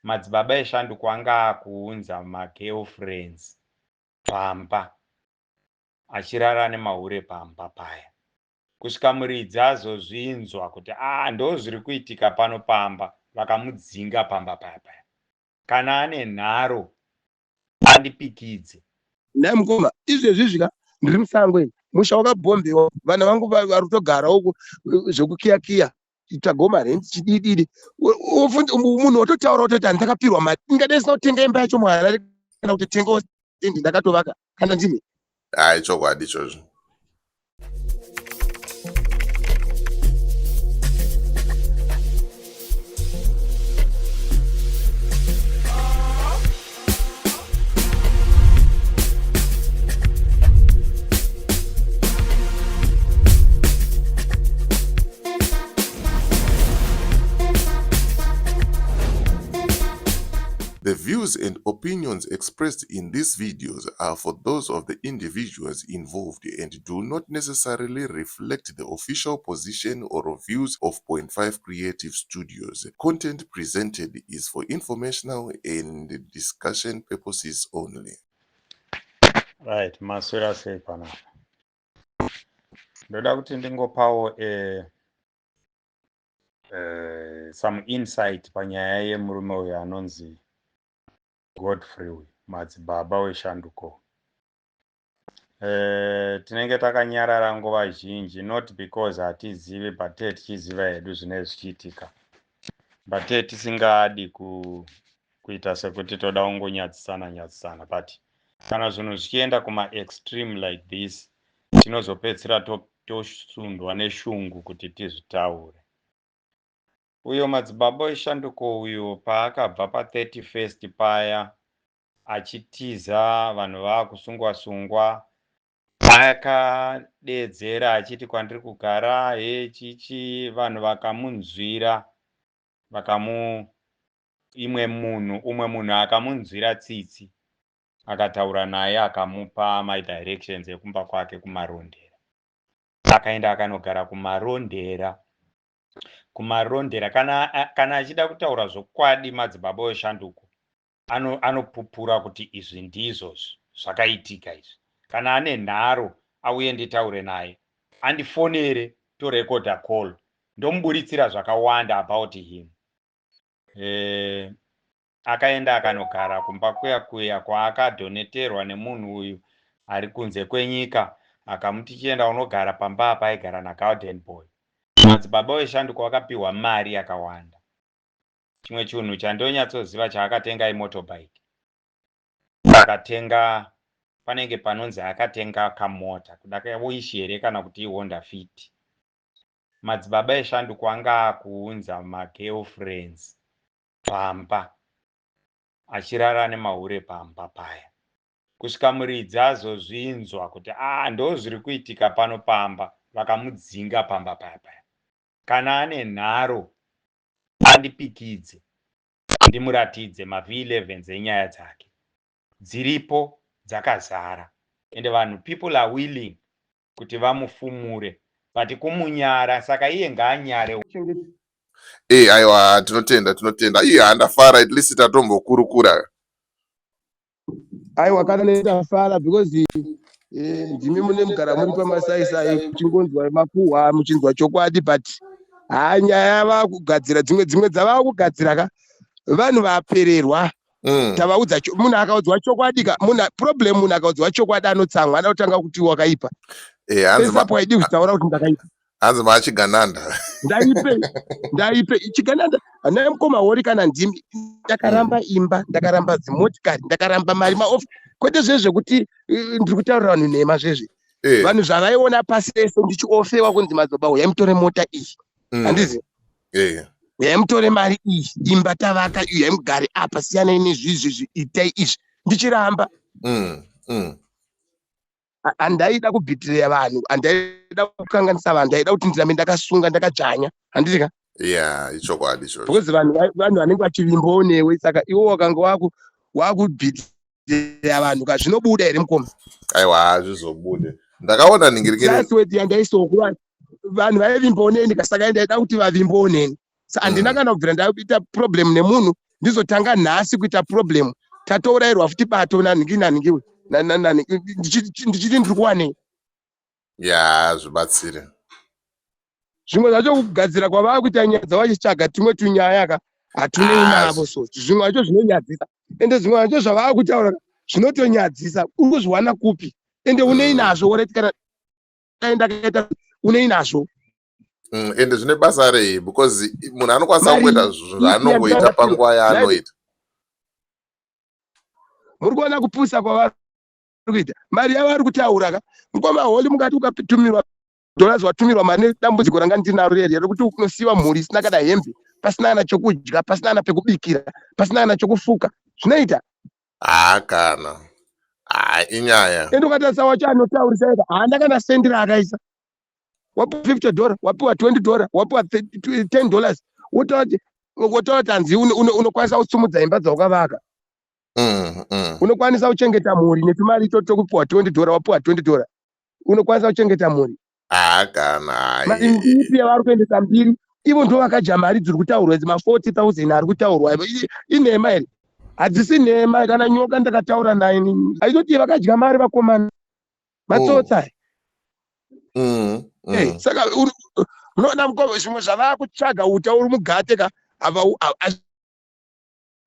Madzibaba eshanduko anga akuunza magirlfriends pamba achirara nemahure pamba paya kusvika muridzi azozvinzwa kuti a ah, ndo zviri kuitika pano pamba, vakamudzinga pamba paya paya. Kana ane nharo andipikidze. Nhai mukoma, izvezvi zvika ndiri musango ini, musha wakabhombewa, vana vangu vari kutogara uko zvekukiya kiya, tsvagawo marent chidididi. Munhu wototaura wototi handakapirwa mari, ingadai isina kutenga imba yacho muHarare kana kuti tengawo stendi ndakatovaka kana ndimi. Hayi, chokwadi ichozvo. The views and opinions expressed in these videos are for those of the individuals involved and do not necessarily reflect the official position or views of Point 5 Creative Studios. Content presented is for informational and discussion purposes only. Right, maswera sei panapa? Ndoda kuti ndingopawo some insight panyaya yemurume uyu anonzi Godfrey uyu, madzibaba weshanduko. Tinenge takanyarara nguva zhinji, not because hatizivi, but tee tichiziva hedu zvinenge zvichiitika, but tee tisingadi kuita sekuti toda kungonyadzisana nyadzisana. But kana zvinhu zvichienda kuma extreme like this, tinozopedzisira tosundwa neshungu kuti tizvitaure. Uyo madzibaba eshanduko uyo paakabva pa31st paya achitiza vanhu vaakusungwa sungwa, akadeedzera achiti kwandiri kugara he chichi, vanhu vakamunzwira, vakamu imwe munhu umwe munhu akamunzwira tsitsi, akataura naye, akamupa my directions ekumba kwake kuMarondera. Akaenda akanogara kuMarondera. KuMarondera kana achida kutaura zvokwadi, madzibaba eshanduko anopupura kuti izvi ndizvo zvakaitika izvi. Kana ane nharo auye nditaure naye, andifonere, torekodha call, ndomuburitsira zvakawanda about him. Akaenda akanogara kumba kuya kuya kwaakadhoneterwa nemunhu uyu ari kunze kwenyika, akamuti chienda unogara pamba apa aigara naGarden Boy. Madzibaba weshanduko wakapiwa mari yakawanda. Chimwe chinhu chandonyatsoziva chaakatenga imotorbike. Akatenga, panenge panonzi akatenga kamota, kuda kaWish here kana kuti iHonda Fit. Madzibaba eshanduko anga akuunza magirlfriends pamba achirara nemahure pamba paya kusvika muridzi azozvinzwa kuti a ah, ndo zviri kuitika pano pamba, vakamudzinga pamba paya paya. Kana ane nharo andipikidze, ndimuratidze maV11 enyaya dzake dziripo dzakazara. Ende vanhu, people are willing kuti vamufumure, but kumunyara, saka iye ngaanyare. E, aiwa, tinotenda, tinotenda. Iye handafara, at least tatombokurukura. Aiwa, kana ndafara because ndimi mune mugara muri pamasaisai, muchingonzwa makuhwa, muchinzwa chokwadi. But haa, nyaya vakugadzira dzimwe dzavava kugadzira ka, vanhu vapererwa. Tavaudza, munhu akaudzwa chokwadi ka, munhu problem, munhu akaudzwa chokwadi anotsamwa, anoda kutanga kuti wakaipa. Hanzi Esapo haidi kuzvitaura kuti ndakaipa. Hanzi maachigananda. Ndaipe, ndaipe chigananda naye mukoma wori. Kana ndimi, ndakaramba imba, ndakaramba dzimotikari, ndakaramba mari, maofa, kwete zvezvekuti ndiri kutaurira vanhu nhema zvezve. Vanhu zvavaiona pasi rese ndichiofewa kunzi madzibaba uyai mutore mota iyi, handizi uyai mutore mari iyi, imba tavaka, uyai mugare apa, siyanai nezvizvi, itai izvi, ndichiramba. Handaida kubhitireya vanhu, handaida kukanganisa vanhu, ndaida kuti ndirambe ndakasunga, ndakadzvanya, handiti ka? Yeah, ichokwadi ichocho. Because vanhu vanenge vachivimbawo newe, saka iwo wakanga wakubhitireya vanhu ka, zvinobuda here, mukoma? Aiwa, hazvizobude. Ndakaona ningirikiri. Trustworthy yandaisawo kuvanhu, vanhu vaivimbawo neni ka, saka ndaida kuti vavimbawo neni. Sa handina kana kubvira ndaita problem nemunhu. Ndizotanga nhasi kuita problem, tatourayirwa futi bato nanhingi nanhingi ndichiti ndiri kuwanei? Ya, zvibatsire. Zvimwe zvacho kugadzira kwavaa kuita nyaya dzavachitsvaga tumwe tunyaya ka, hatunei navo. So zvimwe zvacho zvinonyadzisa, ende zvimwe zvacho zvavaa kutaura zvinotonyadzisa. Uri kuzviwana kupi? Ende unei nazvo? Alright, kana dai ndakaita, unei nazvo? Ende zvine basa rei? Because munhu anokwanisa kungoita zvaanongoita panguva yaanoita. Muri kuona kupusa kwavari kuita? Mari yavari kutaura ka, mukoma Holi, mukati ukatumirwa dollars, watumirwa mari nedambudziko ranga ndinaro reri rekuti unosiyiwa mhuri isina kana hembe, pasina kana chokudya, pasina kana pekubikira, pasina kana chokufuka, zvinoita? Haa, kana haa, inyaya. Ende ukatarisa wacho anotaurisa ega, haana kana sendi raakaisa. Wapiwa $50, wapiwa $20, wapiwa $10, wotaura kuti hanzi unokwanisa kusumudza imba dzaukavaka, unokwanisa kuchengeta mhuri netumari itoto tokupiwa $20. Wapiwa $20, unokwanisa kuchengeta mhuri? Haa, kana. Mari ipi yavari kuendesa mbiri? Ivo ndo vakadya mari dziri kutaurwa idzi, ma40 000 ari kutaurwa. Inhema here? Hadzisi nhema. Kana nyoka ndakataura naye, aitoti vakadya mari vakomana, matsotsa. Saka unoona mukoma, zvimwe zvavaa kutsvaga uta uri mugate ka, hava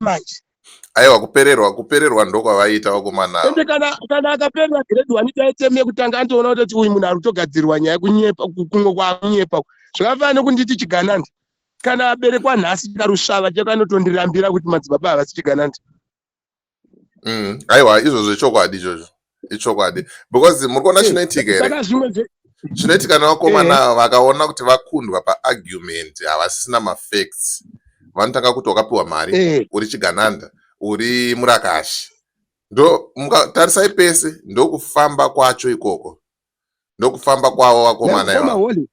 manje. Aiwa, kupererwa, kupererwa ndokwavaita vakomana. Ende kana akaperera grade 1 taitemu yekutanga, anotoona kutoti uyu munhu ari kutogadzirwa nyaya, kunyepa kumwe kwakunyepa. Zvakafanana nekunditi chigananda. Kana aberekwa nhasi, karusvava chakanotondirambira kuti madzibaba havasi chigananda. Aiwa, izvozvo ichokwadi, izvozvo ichokwadi, because muri kuona chinoitika here? Saka zvimwe Chinoitika nevakomana ava, vakaona kuti vakundwa paargument, havasisina mafacts, vanotanga kuti wakapiwa mari, uri chigananda, uri murakashi. Ndo mukatarisai pese, ndokufamba kwacho ikoko, ndokufamba kwavo vakomana ivavo. Holi.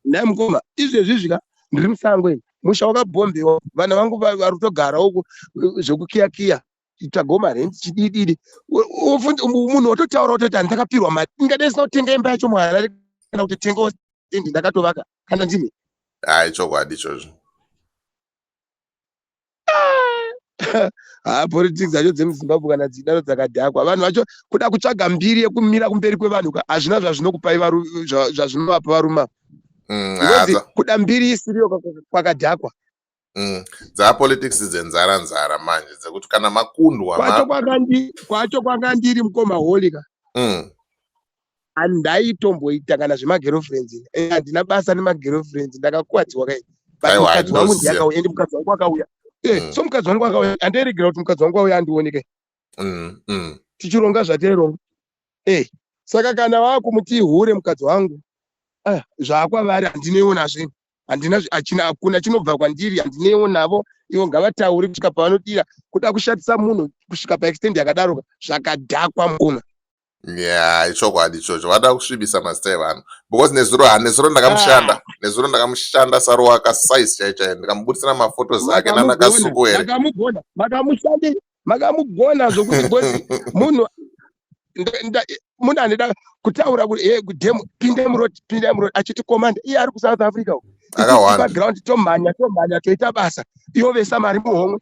Nhai mukoma, izvezvi zvika ndiri musango ini, musha wakabhombewa, vana vangu vari kutogara uku zvekukiyakiya, tsvago marents, chidididi. Munhu wototaura wototi handakapirwa mari, ingadai isina kutenga imba yacho muHarare kana kutotengawo stendi ndakatovaka kana ndimi. Hai, chokwadi ichozvo. Ha, politics dzacho dzemuZimbabwe kana dzidaro dzakadhakwa. Vanhu vacho kuda kutsvaga mbiri yekumira kumberi kwevanhu ka, hazvina zvazvinokupai, zvazvinovapa varume. Because kuda mbiri isiriyo kwakadhakwa. Dzapolitics dzenzara nzara manje, dzekuti kana makundwa Kwacho kwanga ndiri, mukoma Holika, handaitomboita kana zvemagirlfriends. Handina basa nemagirlfriends, ndakakuwadziwa kai. But Aiwa, mukadzi wangu ndinoziva. ndiye akauya, ende mukadzi wangu akauya, so mukadzi wangu akauya, handairegera kuti mukadzi wangu auya andioneke tichironga zvataironga. Saka kana wakumuti hure mukadzi wangu, ah, zvaakwavari, handineiwo nazvo ini. Handina hachina, hakuna chinobva kwandiri, handineiwo navo. Ivo ngavataure kusvika pavanodira. Kuda kushatisa munhu kusvika paextent yakadaro, zvakadhakwa, mukoma. Ya, ichokwadi ichocho. Vada kusvibisa mazita evanhu, because nezuro, ha, nezuro ndakamushanda, nezuro ndakamushanda Saruwaka size chai chai, ndikamubudisira mafotos ake nana Kasuku here. Makamugona, makamushandi, makamugona zvokuti, because munhu munhu anoda kutaura kuti hey, kudhemu, pinde muroad, pinde muroad, achiti commander, iye ari kuSouth Africa uko. Akawanda. Background, tomhanya, tomhanya, toita basa, ivo vesa mari muhomwe.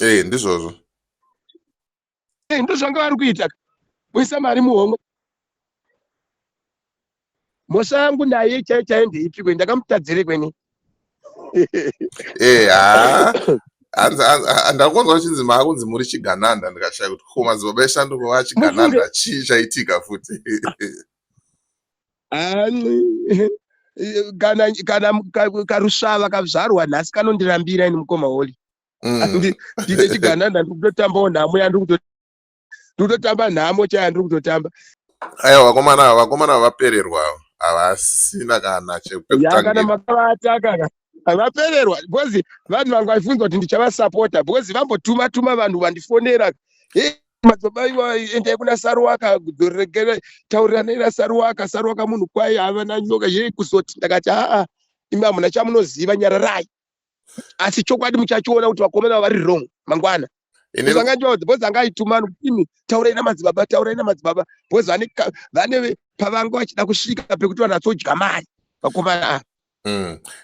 Eh, ndizvozvo. Eh, ndozvanga vari kuita, kuisa mari muhomwe. Mhosva yangu naye chai chai ndeipi kweni? Ndakamutadzire kweni? Eh, ha, hanzi ndakunzwa uchinzi maakunzi muri chigananda, ndikashaya kuti ko madzibaba eshanduko vachigananda, chii chaitika futi? Anci, kana karusvava kazvarwa nhasi kanondirambira ini, mukoma Holi. Ndine chigananda? Ndiri kutotambawo nhamo yandiri kutotamba, nhamo chaya ndiri kutotamba. Aiwa, vakomana vapererwa, havasina kana Ya, kana chepekutangira. Makavataka ka, vapererwa, because vanhu vangu vaifunga kuti ndichavasapota, because vambotuma tuma vanhu vandifonera, "Hey, madzibaba iwa, endai kuna Saruwaka, dzorerekere, tauriranai naSaruwaka, Saruwaka munhu kwai, havana nyoka yei." Kuzoti ndakati, "Aa, imi hamuna chamunoziva, nyararai." Asi chokwadi muchachiona kuti vakomana vari wrong mangwana. Zvangandivaudza, because anga aituma imi, "Taurai namadzibaba, taurai namadzibaba," because vane pavanga vachida kusvika pekuti vanatsodya mari vakomana ava.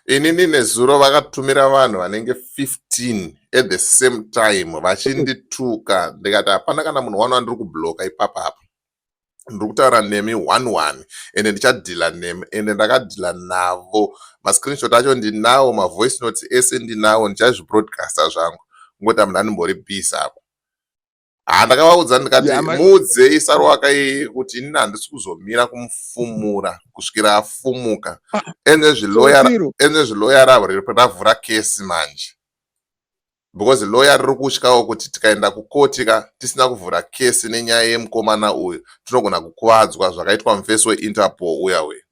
Inini nezuro vakatumira vanhu vanenge 15 at the same time vachindituka, ndikati hapana kana munhu wano wandiri kubloka ipapapa. Ndiri kutaura nemi one one, ende ndichadhila nemi, ende ndakadhila navo. Mascreenshot acho ndinawo, mavoice notes ese ndinawo, ndichazvibroadcasta zvangu, kungoti munhu andimbori busy apo. Ha, ndakavaudza ndikati, "Muudzei Saruwaka iyeye kuti inini handisi kuzomira kumufumura kusvikira afumuka." Sofiro. Ende zviloya ravo ravhura kesi manje, because loya riri kutyawo kuti tikaenda kukoti ka tisina kuvhura kesi nenyaya yemukomana uyu, tinogona kukuvadzwa zvakaitwa mufesi weInterpol uya uya.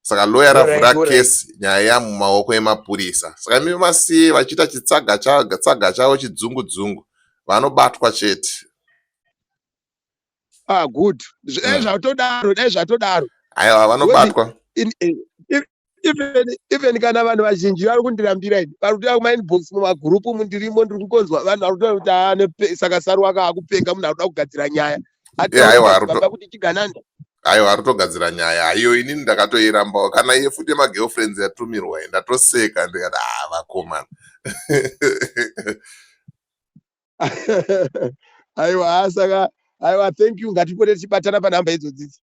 Saka loya ravhura kesi, nyaya yamumaoko emapurisa. Saka imi masiye vachiita chitsaga tsaga chavo, chidzungu dzungu, vanobatwa chete. Ah, good. Dai zvatodaro, dai zvatodaro. Aiwa, vanobatwa. Even kana vanhu vazhinji vari kundirambira ini, vari kutoya kumainbox, mumagurupu mundirimo, ndiri kungonzwa vanhu vari kutaura kuti saka Saruwaka akupenga, munhu ari kuda kugadzira nyaya. Aiwa, Baba kuti chigananda. Aiwa, ari kutogadzira nyaya iyo. Inini ndakatoirambawo. Kana iye futi yemagirlfriends yatumirwa, ndatoseka ndikati, "Ah, vakomana." Aiwa, saka aiwa, thank you. Ngatipote tichibatana panhamba idzodzidzi.